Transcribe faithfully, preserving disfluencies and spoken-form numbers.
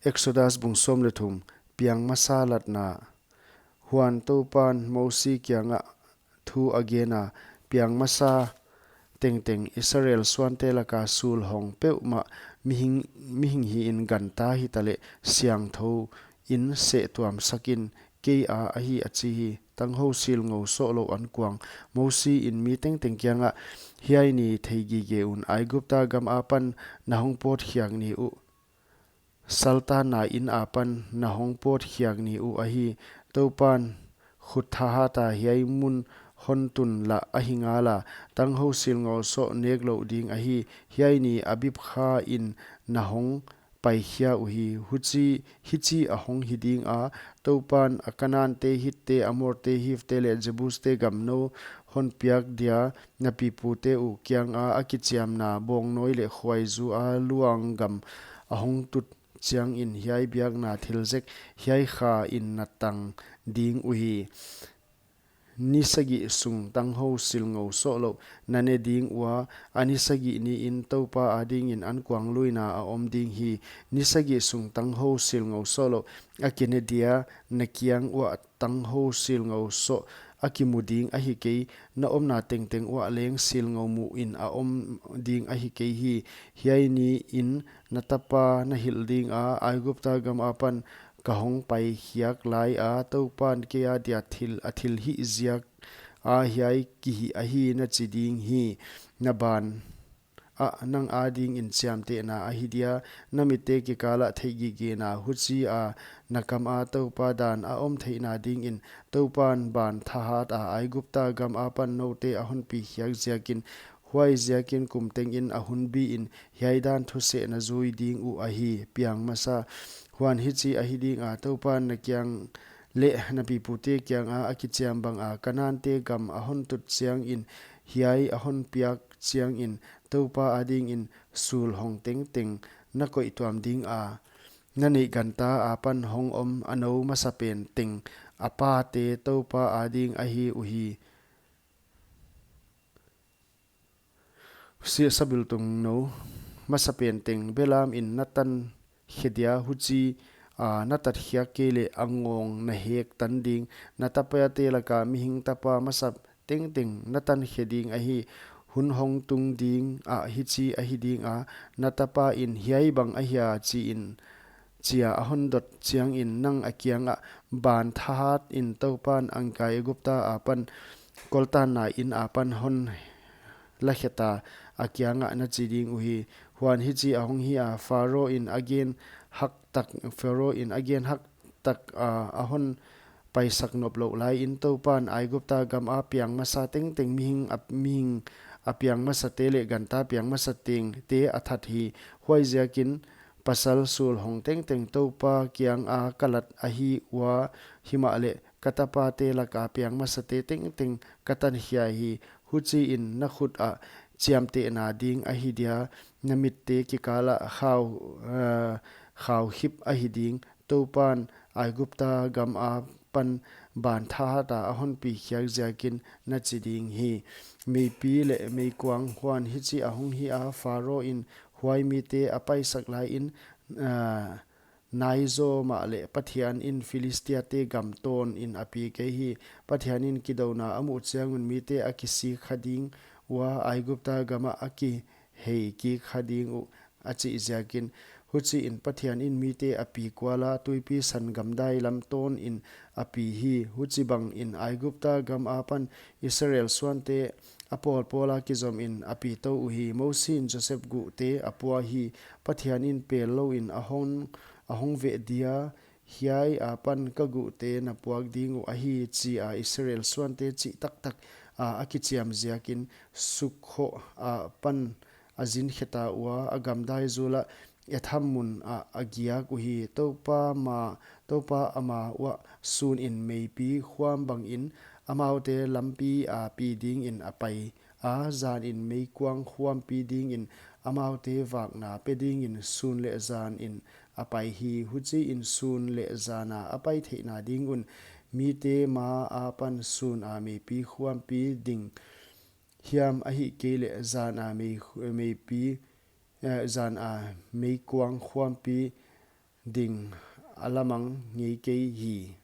Exodus bung sawm leh thum. Piang masa latna. Huan Toupan Mosi kiangah thu a gen a, piang masa tengteng Israel suante laka sul hong peuhmah mihing, mihing hiin ganta hitaleh siangthou in seh tuamsakin, kei a ahi, a chi hi. Tanghou silngou sohlouh ankuang. Mosi in mi tengteng kiangah, hiai ni theigige un, Aigupta gam apan na hong pawtkhiak ni uh, saltanna in apan na hong pawtkhiak ni uh ahi. Toupan khut thahata hiai mun hon tun lah ahi ngala, tanghou silngou soh nek louh ding ahi. Hiai ni Abib kha in na hong paikhia uhi. Huchi, hichi a hong hi dinga, Toupan a Kanante, Hitte, Amorte, Hivte leh Jebuste gam nou hon piak dia, na pipute uh kianga a kichiamna bawngnawi leh khuaizu a luang gam a hong tut chiangin hiai biakna thil zek hiai kha in na tang ding uhi. Ni sagih sung tanghou silngou sohlouh na ne ding ua, a ni sagih niin Toupa adingin ankuang luina a om ding hi. Ni sagih sung tanghou silngou sohlouh a kine dia, na kiang uah tanghou silngou soh a kimu ding ahi kei, na omna tengteng uah leng silngou muh in a om ding ahi kei hi. Hiai niin na tapa na hilh dinga, Aigupta gam apan ka hong paikhiak laia, Toupan kei adia thil, a thilhih ziak a hiai kihih ahi, na chi ding hi. Na ban ah nang adingin chiamtehna ahi dia, na mitte kikalah theihgigena, huchia na kama Toupa dan a om theihna dingin, Toupan ban thahata Aigupta gam apan noute a honpi khiak ziakin, huai ziakin kum tengin a hunbiin hiai dan thuseh na zui ding uh ahi. Piang masa. Huan hichi ahi dinga, Toupan na kiang leh na pipute kianga a kichiam banga Kanante gam a hon tut chiangin, hiai a hon piak chiangin, Toupa adingin sul hong tengteng na koih tuam dinga, na neih ganta apan hong om a nou masapen teng a pate Toupa ading ahi uhi. Sia sabiltung nou masapen teng belam in na tan khe dia, huchia na tatkhiak kei leh a ngawng na hek tan ding. Na tapate laka mihing tapa masa tengteng na tan khe ding ahi. Hun hong tung dingah hichi ahi dinga, na tapa in hiai bang ahia chiin, chia a hon dot chiangin nang a kiangah, ban thahat in Toupan angkai Aigupta apan, koltanna in apan hon lakheta, a kiangah na chi ding uhi. Huan hichi a hong hi a, Pharo in a gen hak tak, Pharo in a gen hak tak a, a hon paisak nop louh laiin, Toupan Aigupta gama piang masa tengteng, mihing a, mihing a piang masate leh ganta piang masa tengte a that hi. Huaiziakin pasal sul hong tengteng Toupa kianga ka lat ahi ua, himahleh ka tapate laka piang masate tengteng ka tan khia hi. Huchiin na khut ah chiamtehna ding ahi dia, na mitte kikalah khau, eh, khau hip ahi ding. Toupan Aigupta gam apan ban thahata a honpi khiak ziakin na chi ding hi. Meipi leh meikuang. Huan hichi a hong hi a, Pharo in huai mite a paisak laiin, ah, naizaw mahleh Pathian in Philistiate gam tawnin a pi kei hi. Pathian in kidouna a muh chiangun mite a kisik kha ding ua, Aigupta gamah a kihei kik kha ding uh, a chih ziakin. Huchiin Pathian in mite a pi kuala, tuipi san gamdai lam tawnin a pi hi. Huchibangin Aigupta gam apan Israel suante a pawlpawla kizomin a pi tou uhi. Mosi in Joseph guhte a pua hi. Pathian in pel louin a hong, a hong veh dia, hiai apan ka guhte na puak ding uh ahi, chia Israel suante chih taktak a, a kichiam ziakin, Sukkhoh apan a zin kheta ua, a gamdai zulah Etham mun ah a giak uhi. Toupa ma, Toupa ama uah sunin meipi khuam bangin amaute lampi a pi dingin a pai a, zanin meikuang khuam pi dingin amaute vakna pe dingin sun leh zanin a pai hi. Huchiin sun leh zana a pai theihna ding un mite ma apan suna meipi khuampi ding hiam, ahihkeileh zana mei, meipi, eh, zana meikuang khuampi ding a la mang ngei kei hi.